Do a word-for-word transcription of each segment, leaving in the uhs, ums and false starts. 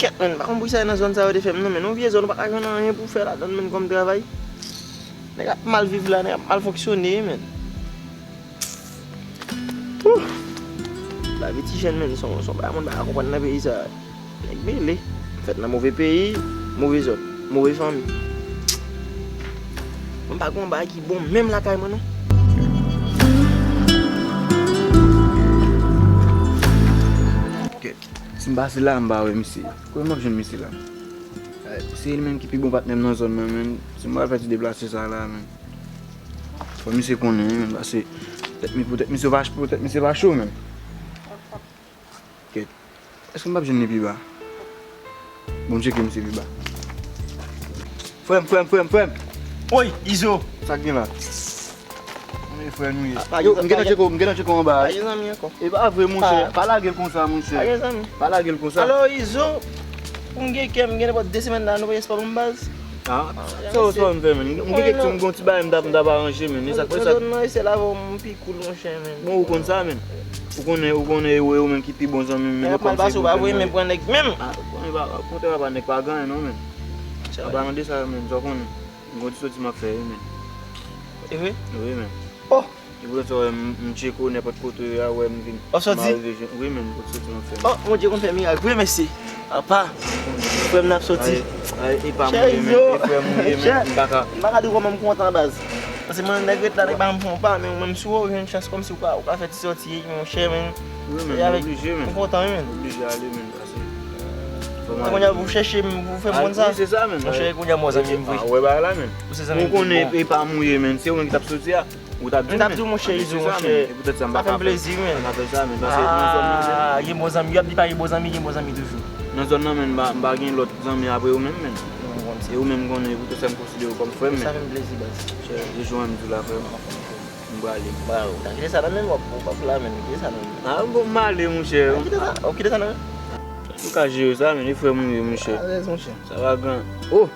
Kèt, menn, pa konn poukisa nan zòn sa yo te fè m non, menn. Yon vye zòn ou pa ka jwenn anyen pou fè ladan, menn, kòm travay. Nèg ap mal viv la, nèg ap mal fonksyone, menn. Ouh! Lavi ti jèn, menn, se yon, se yon bagay moun pa ka konprann nan peyi sa. Nèg mele. Fèt nan move peyi, move zòn, move fanmi. Mwen pa gen yon bagay ki bon menm lakay mwen non. Kèt. Si m pase la, m pa wè misye. Kote m ap jwenn misye la? Eh, se li menm ki pi bon patnè m nan zòn nan, menn. Si m pral fè ti deplase sa la, menn. Fò misye konnen, wi, menn, paske tèt mi pou tèt misye pa, pou tèt misye pa cho, menn. Kèt. Èske m p ap jwenn li pi ba? Bon, m tcheke misye pi ba. Frè m, frè m, frè m, frè m. Oy, Izo! Sa k gen la? Mwen frè nou ye. Yo, m gentan tcheke w, m gentan tcheke w anba. Pa gen zanmi ankò. E pa vre, monchè. Pa lage l konsa, monchè. Pa gen zanmi. Pa lage l konsa. Alò, Izo, pou m gen kè, m gen nenpòt de semèn la, nou pa espwa pou m baz. Ah, sa w, sa w m fè, menn? M gen kèk ti, m gen yon ti bagay m t ap, m t ap aranje, menn. E sa k fè sa. Nan zòn nan, se la vò m pi cool, monchè, menn. Bon, ou konn sa, menn. Ou konnen, ou konnen, e ou, e ou menm ki pi bon zanmi m, menn. Nèg ap mal pase, ou pa voye men pran nèg menm. Ah, ou konnen, pa, ou konnen, pa nèg pa gen anyen, non, menn. An palan de sa, menn, sa w konnen. M gen yon ti soti m ap fè, wi, menn. E vre? Wi, menn. Oh! E poutèt sa, w wè m, m tcheke w nenpòt kote w ye a, w wè m vin. W ap soti? M arive jwenn, wi, menn, m soti m ap fè. Oh, Bondye konn fè mirak vre, mesye. Apa, frè m nan ap soti. Ay, ay, e pa mwen menm, e frè m ou ye, menn, m pa ka. M pa ka di w kòman m kontan, baz. Paske mwen, nèg ret la, nèg pa janm fè yon pa, men ou menm si w jwenn chans kòmsi w ka, w ka fè ti sòti, monchè, menn. Wi, menn, oblije, menn. M kontan, wi, menn. Oblije ale, menn, paske. Kounye a, pou chèche m, pou fè m konn sa. Wi, se sa, menn. Monchè, kounye a, m wè zanmi m vre. Ah, wè bagay la, menn. Ou se zanmi m vre. Ou konnen, e pa m ou ye, menn. Se ou menm ki t ap soti a. Ou t ap di, m t ap di w, monchè Izo, monchè. E poutèt sa, m pa ka fè sa, menn. Sa fè m plezi, menn. M pa ka fè sa, menn. Paske nan zòn nan, ah, gen bon zanmi. Yo ap di pa gen bon zanmi, gen bon zanmi toujou. Nan zòn nan, menn, m pa, m pa gen lòt zanmi apre ou menm, menn. E ou menm konnen, poutèt sa, m konsidere w kòm frè m, menn. Sa fè m plezi, baz. Se jan m di w la, frè m. M prale. Ba, ou ta kite sa nan men m, w ap, w ap la menm, kite sa nan men m. Ah, bon, m ale, monchè. Kite sa, w kite sa nan men m. Nou ka jere sa, menn, e frè m ou ye, monchè. Alèz, monchè. Sa va gran. Oh!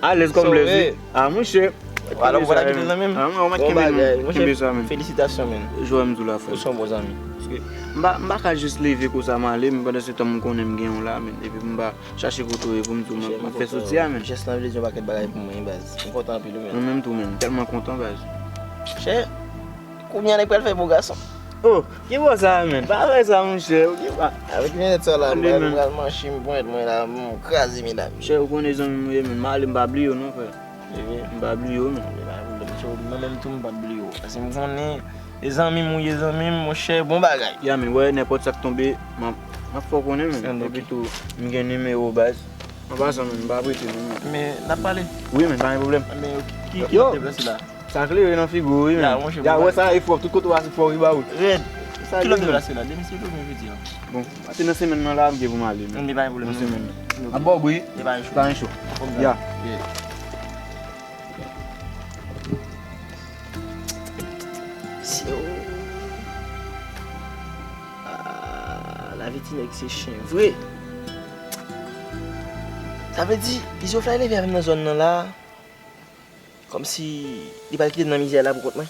Alèz kòm lèz, wi. Ah, monchè. Alò, ou pa ta kite l nan men m? Ah, mwen, mwen kenbe sa, menn. Felisitasyon, menn. Jwè m tou la, frè. Ou se yon bon zanmi. Paske m pa, m pa ka jis leve konsa, m ale, men pandan se tan, m konnen m gen yon la, menn. Epi m pa chache kote w ye pou m di w m ap fè soti a, menn. Jès lan vle di yon pakèt bagay pou mwen, baz. M kontan anpil, wi, menn. Mwen menm tou, menn. M tèlman kontan, baz. Chè, kounye a nèg pral fè bo gason. Oh, ki bo sa, menn? Pa fè sa, monchè. Avèk linèt sa la, m pral, m pral manche m pwent mwen la, m kraze medam. Chè, ou konnen zanmi m ou ye, menn. M ale, m pa bliye w non, frè. M pa bliye w, menn. Mwen menm tou, m p ap bliye w. Paske m konnen e zanmi m ou ye, zanmi m, monchè, bon bagay. Ya, menn, wè, nenpòt sa k tonbe, m ap, m ap fè w konnen, menn. Epi tou, m gen nimewo w, baz. An pasan, menn, m pa prete non, menn. Men, n ap pale. Wi, menn, pa gen pwoblèm. Men, ki, ki lòt nèg la sila? Sa klere nan figi w, wi, menn. Ya, monchè, ya, wè sa, e fò, tout kote w pase, fò w riba wout. Rèd. Ki lòt nèg la sila? De mesye tou, men jodi a. Bon, pase nan semèn nan la, m gen pou m ale, menn. Men pa gen pwoblèm, nan semèn nan. Ap ba w bri? Men pa gen cho. Pa gen cho. Ya. Syo. Ah, lavi ti nèg se chen vre. Sa vle di, Izo Fly leve avè m nan zòn nan la. Kòmsi li pral kite m nan mizè la pou kont mwen.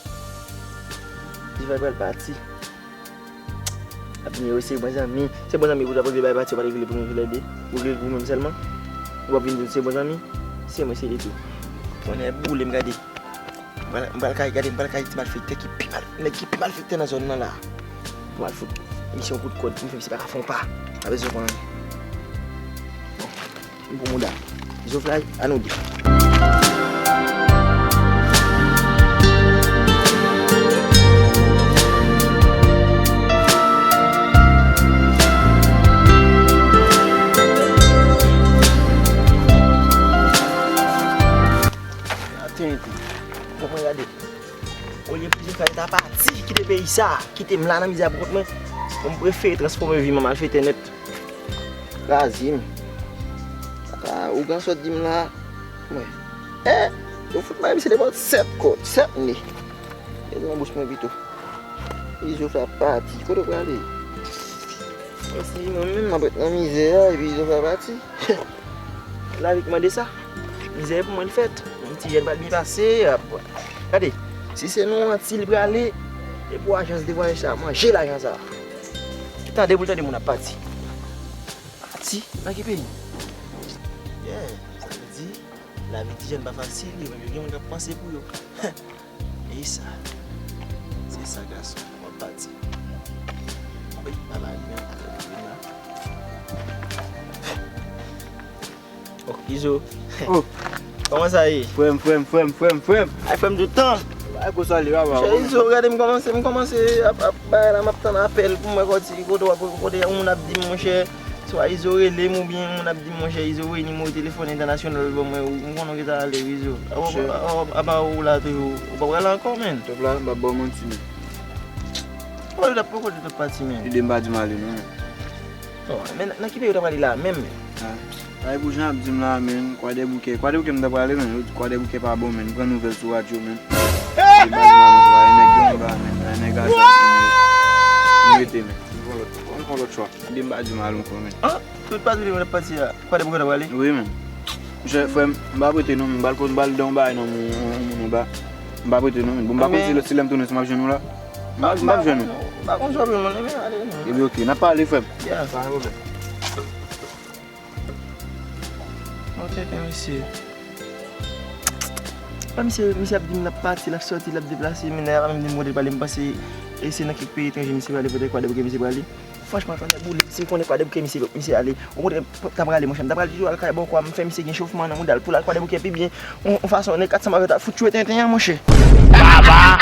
Li pral, pral pati. Ap vin yo, se bon zanmi. Se bon zanmi pou w t ap regle bay pati, w pa t regle pou nou toulède. Ou regle pou mwen sèlman. Ou ap vin di se bon zanmi. Se mwen, se li tou. Tonnè boule m gade. M pral, m pral kay gade, m pral kay ti malfektè ki pi mal, nèg ki pi malfektè nan zòn nan la. Pou m al fout misye yon kout kòd pou m fè misye pa ka fè yon pa. Pa bezwen konn anyen. Bon. M pou mouda. Izo Fly, a nou de. Atenti. Bon, mwen gade. Olye pou Izo Fly ta pati, kite peyi sa, kite m la nan mizè pou kont mwen. Bon, m prefere transfòme vi m an malfektè nèt. Kraze m. Sa ka ougan sot di m la. Mwen. Eh! Yo fout bay misye nenpòt sèt kòd, sèt ne. Mete nan bouch mwen pito. Izo Fly ap pati. Kote w prale? Kòmsi mwen menm m ap ret nan mizè a, epi Izo Fly pati. Lavi k mande sa. Mizè pou mwen l fèt. Yon ti jèn pral byen pase. Gade, si se nan manti li prale, e pou ajans de vwayaj sa, manje lajan sa. Tande pou l tande moun ap pati. Pati? Nan ki peyi? Yeah, sa vle di, lavi ti jèn pa fasil, yo menm yo gen moun k ap panse pou yo. E sa, se sa gason, w ap pati. Mwen pa la menm. Oh, Izo. Oh. Kòman sa ye? Frè m, frè m, frè m, frè m, frè m. Ay, frè m, tout tan. Ay, konsa li, papa. Monchè Izo, gade m kòmanse, m kòmanse ap, ap bay la, m ap tann apèl pou m wè kote, kote, kote yon moun ap di m, monchè, swa Izo rele m oubyen yon moun ap di m, monchè, Izo voye nimewo telefòn entènasyonal ban mwen, m konnen w gentan ale, Izo. Apa ou la toujou, ou pa pral ankò, menn? Top la, m ap ba w manti, menn. Poko t ap, poko t ap pati, menn. Ide m pa di m ale, non, menn. Bon, men nan ki peyi w ta prale la menm, menn? Ah, ay pou jan ap di m la, menn, Kwadèboukè. Kwadèboukè m ta prale, menn. Yo di Kwadèboukè pa bon, menn. M pran nouvèl sou radyo, menn. Ide m pa di m ale ankò, ay nèg yo anba, menn. Ay nèg asasen yo. M rete, menn. M pran lòt, m pran lòt chwa. Ide m pa di m ale ankò, menn. Ah, tout pati w t ap pati a, Kwadèboukè w ta prale? Wi, menn. Monchè, frè m, m p ap rete non, m pral koz, m pral dan yon bagay nan moun, yon moun anba. M p ap rete non, menn. Bon, m pa konn si lè, si lè m tounen, si m ap jwenn ou la. M p ap, m p ap jwenn ou. M pa konn si w ap jwenn mwen, men ale non. Epi oke, n ap pale, frè m. Yeah. Pa gen pwoblèm. Ok, ok, mesye. Pa misye, misye ap di m l ap pati, l ap sòti, l ap deplase, men nèg la pa menm di m kote l prale, m panse e se nan kèk peyi etranje misye prale, poutèt Kwadèboukè misye prale. Franchman, fè m fè boule. Si m konnen Kwadèboukè misye, misye ale. Ou kontre, ta prale, monchè. M ta pral toujou al kay bòkò a, m fè misye gen chofman nan mouda l pou l al Kwadèboukè pi byen. On, on fason, nèg kat san ba yo ta fout tchwe tenten an, monchè. Baba!